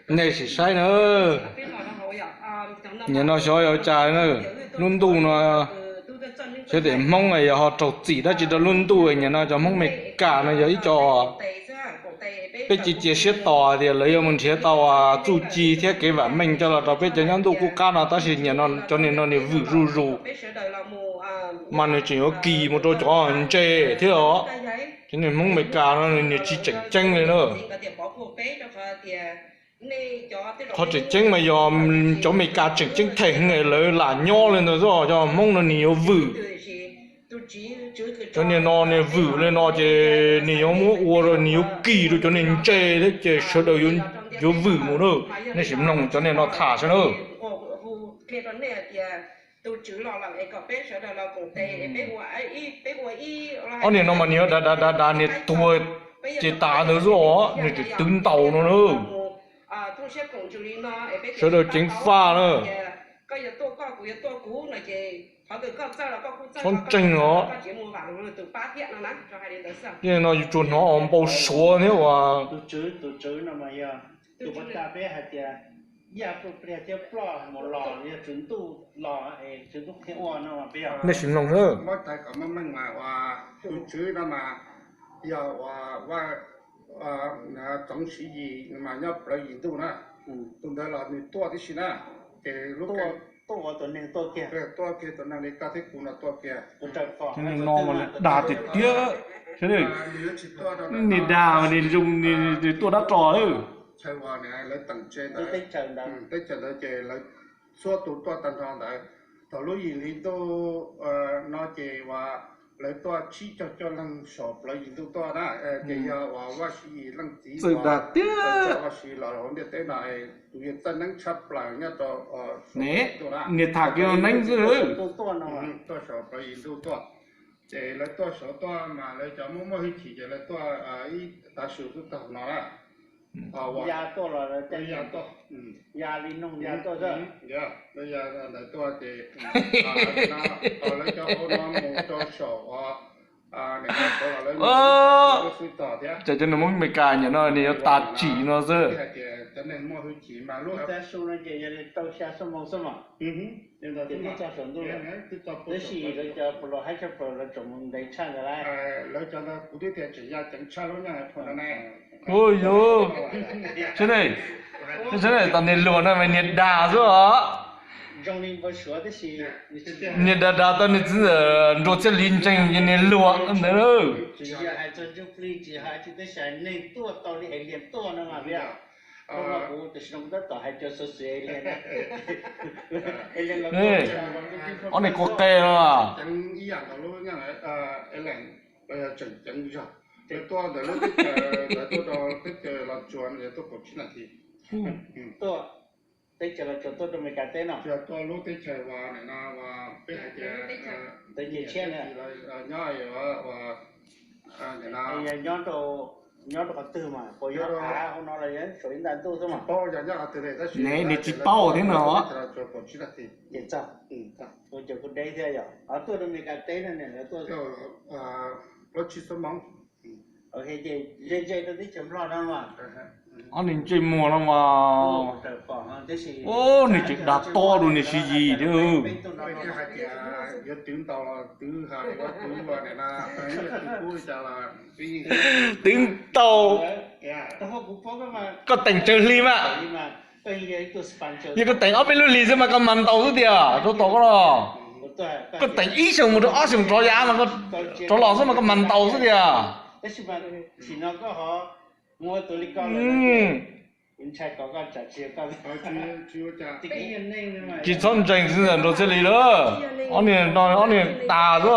Nej sim saib na, nim no xyov yog cas na, lub ntuj no xyov tes Hmoob yog ho raug txim dab tsi rau lub ntuj, nim no cov Hmoob Meskas no yog ib co peb cia cia siab tos tias lawv yuav mus nrhiav tau txuj ci thiab kev vam meej coj los rau peb cov nyob ntuj qub qab no, tab sis nim no cov niag no niag vwm zuj zus, mas nws tseem yuav kis mus rau cov ntse thiab os. Cov niag Hmoob Meskas no nws niag tsis tseem ceeb li na. Qhov tseem ceeb mas yog cov Meskas tseem ceeb theem lawv lam nyob li ntawd xwb, cov Hmoob no nws yuav vwm. Cov niag no niag vwm li no ces nws yuav muab ua rau nws yuav kis rau cov niag ntse thiab ces sawv daws yuav vwm mus na. Nej sim mloog cov niag no tham saib na. Ob niag no mas nws yuav dav dav dav dav niag tuag ces tas ntawd xwb os, nws tseem twv ntaus no na. Sawv daws ceev faj na. Txhob ntseeg os. Tej no yus tsuas hnov npau suav thiab uas nej sim mloog na. Tus tswv no mas yog uas Vaj Txoov Siv Yis mas nyob plawv yim ntuj na. Tus ntawd los nws tuaj tib si na, ces lub tuaj kiag tus neeg li koj thiab kuv no tuaj kiag. Cov niag no mas nws dag tiag tiag. Niag dag mas nws zoo nws tuaj dab tsi lawm. Chaw uas lawv teem tsev ntawd, teb chaws ntawd ces lawv txhua tus tuaj tag nrho ntawd. Thaum lub yim hli ntuj no ces uas lawv tuaj tsib caug cuaj leeg saum plawv yim ntuj tuaj na, ces yog uas Vaj Siv Yis leej txiv txawj dag tiag, Vaj Siv Yis los hauv ntiaj teb no, tus yog txawj neeb tshaj plaws nyob rau saum plawv yim ntuj na. Niag tham kiag neeb xwb. Tuaj saum plawv yim ntuj tuaj, ces lawv tuaj saud tuaj mas lawv cov muaj muaj hwj chim ces lawv tuaj ib tav su tuaj txog no na. Ya tuaj los ya tuaj, ya li noog ya tuaj xwb. Lawv ya ntawd tuaj ces lawv cov hauv no mus rau saum uas Ces cov neeg Hmoob Amelikas nim no nws yuav tas tsim no xwb. Hais tias cov neeg muaj hwj chim mas lub tav su no ces yog li rau xya xuab moos xwb mas, ces twb txog saum ntuj lawm. Tab sis lawv cov pos los haib tshaj plaws lawv tseem mus ntev tshaj ntawd lawm. Lawv cov ntawd kuv twb tias tseem ya ceev tshaj lub nyuag hais phau no ne. Ua yuav, tsis ne, tsis ne, tas niag luag no mas niag dag xwb os. Niag dag dag tau niag txiv ntxawm Nraug Txhiaj Lis ntseeg ces niag luag ntawd. Ob niag kua qe no. Lawv tuaj ntawm lub teb chaws, lawv tuaj rau teb chaws Los Tsuas no yog tuaj kaum tsib nas this. Teb chaws Los Tsuas tuaj rau Amelikas teb no. Yog tuaj lub teb chaws uas nim no uas peb hais tias teb chaws tshiab nyob uas nim no nyob rau qhov twg mas puas yog av hauv no los yog saum ib nta ntuj xwb mas. Tsis paub yog nyob qhov twg li tab sis nws tsis paub thiab no. Teb chaws Los Tsuas kaum tsib nas this ces txog. Ua cas kuj deb thiab yog tuaj rau Amelikas teb no ne lawv tuaj plaub tsib xuab moos. Ces ze ze rau teb chaws Nplog no mas. Ob niag ntsej muag no mas. Ub, nws tseem dag tob rau niag Siv Yis thiab. Hais tias yuav twv ntaus los twv, hais tias yuav twv ua nim no twv kub li cas los twv ntaus. Koj teem tsawg hli mas? Yog koj teem ob peb lub hlis xwb mas koj mas ntaus xwb tiag, rau tom koj los. Koj teem ib xyoos mus rau ob xyoos rov yav mas, rov los xwb mas koj mas ntaus xwb tiag. Tsis txhob ntseeg xwb ntag Nraug Txhiaj Lis lawm. Ob niag no ob niag tas xwb.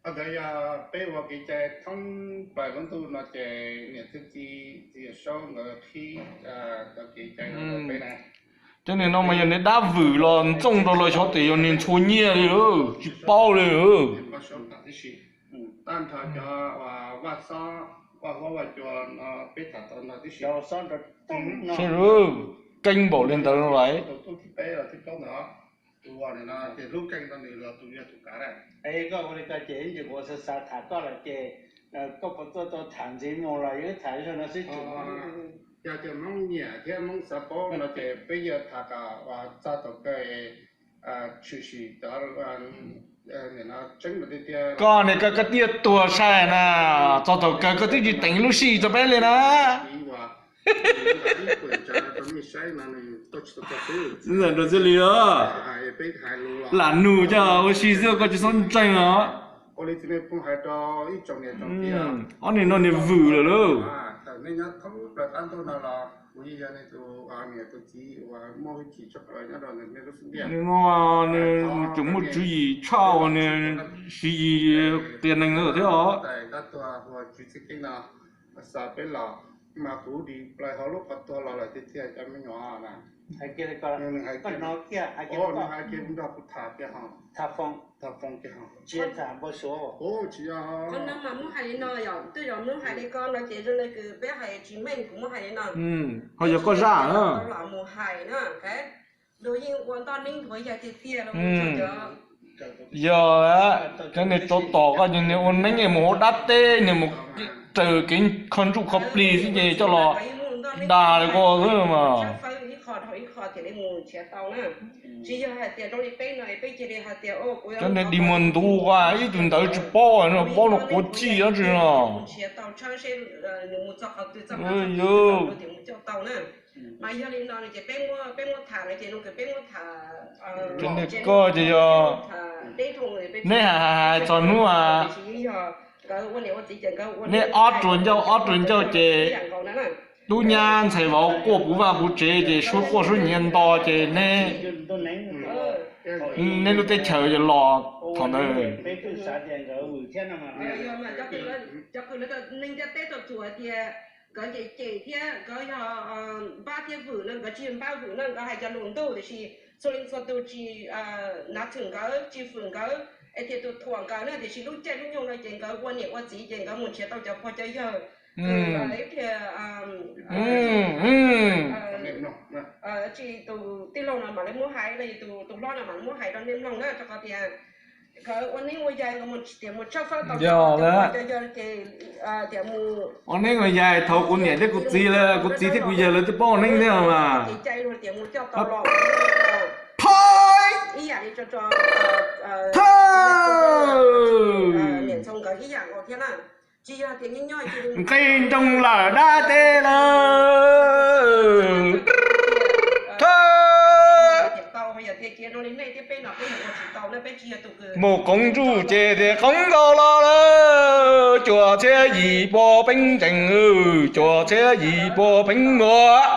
Ntawd yog peb ua kev cai thoob plaws lub ntuj no ces niam txiv txiv yawm saub nkawd qhib cov kev cai no rau peb na. Cov niag no mas yog niag dab vwm los ntxooj rau lawv xyov tes yog niag ntxhua nyiaj li lawm tsis paub li. Tag nrho cov vaj xob vaj huab vaj cua no peb tham tau no tib si. Keeb npaum li ntawd no lawm. Tus tub thib peb los thib plaub ntawd, tus uas nim no ces hlub keej no nws los tus yog tus kav lawm. Koj ua li ko ces ib ntsis kuv xav xav tham koj lawm ces Koj puas tuaj tau tham ntxiv mus los yuav tham no xwb? Yog tias Hmoob nyiam thiab Hmoob xav paub no ces peb yuav tham kom txog thaum kawg tshwm sim cov tseeb tiag tiag. Koj niag koj koj twb tuag sai na, txog thaum kawg koj twb tsis teem lub sij rau peb li na. Ntawm rau xwb li os. Lam nug coj ua si xwb, koj tsis txhob ntseeg os. Ob niag no niag vwm lawm lauj. Nws no nws tseem muaj tswv yim tshaj uas nws Siv Yis qias neeg lawm thiab os. Hais kiag li ko, nrog kuv tham kiag ho. Tsis yog tham npau suav. Qhov no mas muab hais li no yom, twb yog muab hais li ko no ces zoo li kws peb hais tsis meej, kuv muab hais li no. Ho yog koj zaj na. Tau los mus hais na, lus yeej ua ntoj neeb nthuav yaig tiag tiag los mus cov. Yog, cov niag tsov tom koj ces niag ua neeb es mus hauv dab teb, niag mus raws kev kho ntsuj kho plig xwb ces coj los dag li ko xwb mas. Ib qho dhau ib qho thiaj li mus nrhiav tau na. Tsis yog hais tias zoo li peb no peb cia li hais tias cov niag dig muag ntuv ua ib tug ntawd tsis paub, paub no quav txij dab tsi no. Nrhiav tau tshawb seb nws mus txog qhov twg txog qhov twg, mus coj tau na. Mas yog li no ces peb muab, peb muab tham no ces no kws peb muab tham. Cov niag koj ces yog neb hais hais txog hnub a, neb ob rua ncauj ob rua ncauj ces tub nyab ntxhais vauv quaj puv vaj puv tsev ces suab quaj suab nyiav nto ces neb, neb lub teb chaws los thaum ntawd. Cov kws neeg ntiaj teb tuaj txuas tias nkawd cem cem thiab nkawd yog npab thiab vwm no, nkawd tsis yog npab vwm no, nkawd hais cov lus ntuj tiam sis txhua leej txhua tus tsis nav txhwm nkawd, tsis vwm nkawd, es thiaj tus thuam nkawd na, tiam sis lub caij lub nyoog no ces nkawd ua niam ua txiv ces nkawd mus nrhiav tau cov pog cov yawg kws ib pliag tsis tus tij laug no mam li muab hais, tus hlob no mam li muab hais rau nej mloog na, rau qhov tias nkawd ua neeb ua yaig nkawd mus tias mus tshawb fawb tau cov pog cov yawg ces tias mus ua neeb ua yaig thaum kuv niam thiab kuv txiv lawv, kuv txiv thiab kuv yawg lawv twb paub ua neeb thiab mas. Ib yam li niam Ntxhoo nkawd ib yam nkaus thiab na. Tsis yog tias nyob nyob nqi nroos lawm dab teb lawm. Mus qoov ntuj ces tias qoov nkaus los lawm, cuaj txhiab yim pua peev ncees, cuaj txhiab yim pua peev muag.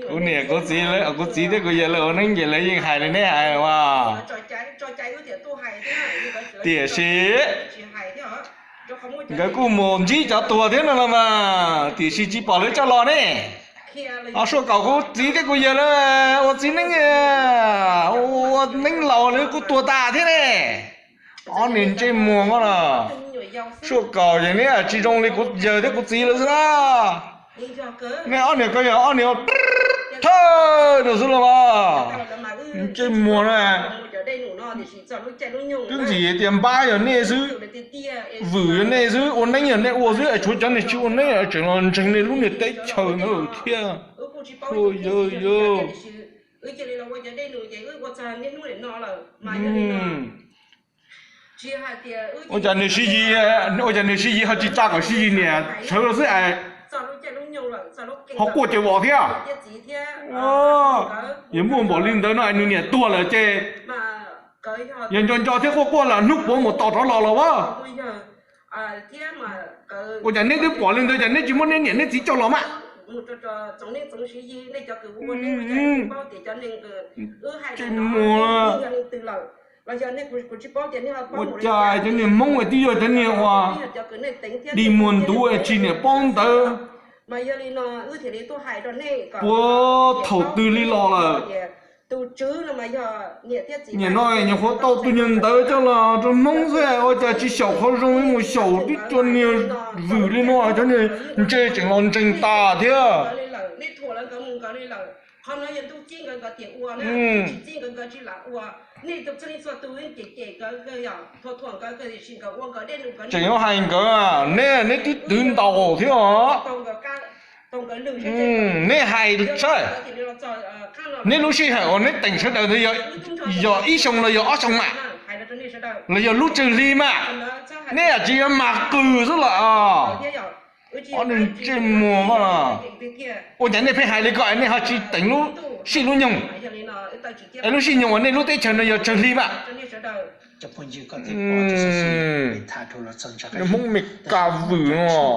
Kuv niam kuv txiv, kuv txiv thiab kuv yawg lawv ua neeb ces lawv yeej hais li neb hais as. Tiam sis nkawd kuj mus ntsib cov tuag thiab no los mas, tiam sis tsis pom lawv coj los ne. Os, suaj kaum kuv txiv thiab kuv yawg lawv ua txiv neeb, ua neeb laus lawv kuj tuag tas thiab ne. Ob niag ntsej muag no los, suaj kaum ces neb tsis zoo li kuv yawg thiab kuv txiv lawv xwb na. Nej ob niag ko yog ob niag thawj rau xwb los mas, ntsej muag na. Twb ntxim tias npab yog nej xwb, vwm yog nej xwb, ua neeb yog nej ua xwb, es tshuav cov niag tsis ua neeb tseem los ntseeg nej lub niag teb chaws ntawd thiab. Yog, yog. Ua cas nws Siv Yis, ua cas nws Siv Yis ho tsis tsa kom Siv Yis niam sawv los xwb es ho quaj ces vos thiab. Yog muaj npaum li ntawd no es nws niam tuag lawm ces yog nco nco thiab quaj quaj los hnub puav mus tos rov los los as. Ua cas neb twb pom li ntawd cas neb tsis muab neb niam neb txiv coj los mas? Ntsej muag. Ua cas cov niag Hmoob es twb yog cov niag uas dig muag ntuv es tsis niam paub ntawv, puag thaum twg li los lawm. Nim no nyuam qhuav tau tus niag ntawv coj los rau Hmoob xwb ua cas tsis xyaum qhov zoo li mus xyaum tib co niag vwm li no, cov niag ntse tseem los ntseeg tas thiab. Qhov no yog ntuj txib nkawd nkawd tias ua na, tsis txib nkawd nkawd tsis lam ua. Nej txhua leej txhua tus cem cem nkawd, nkawd yog thuam thuam nkawd, tiam sis nkawd ua nkawd dej num nkawd tseem yuav hais nkawd, neb neb twb twv ntaus thiab os. Neb hais saib, neb lub sij hawm uas neb teem sawv daws ntawd yog ib xyoo los yog ob xyoo mas, los yog lub tsawg hli mas, neb tsis yuav mas qws xwb los. Ob ntsej muag mas, ua cas nej pheej hais li ko es nej ho tsis teem lub sij lub nyoog, es lub sij nyoog uas nej lub teb chaws no yog tsawg hli mas. Hmoob Mes Kas vwm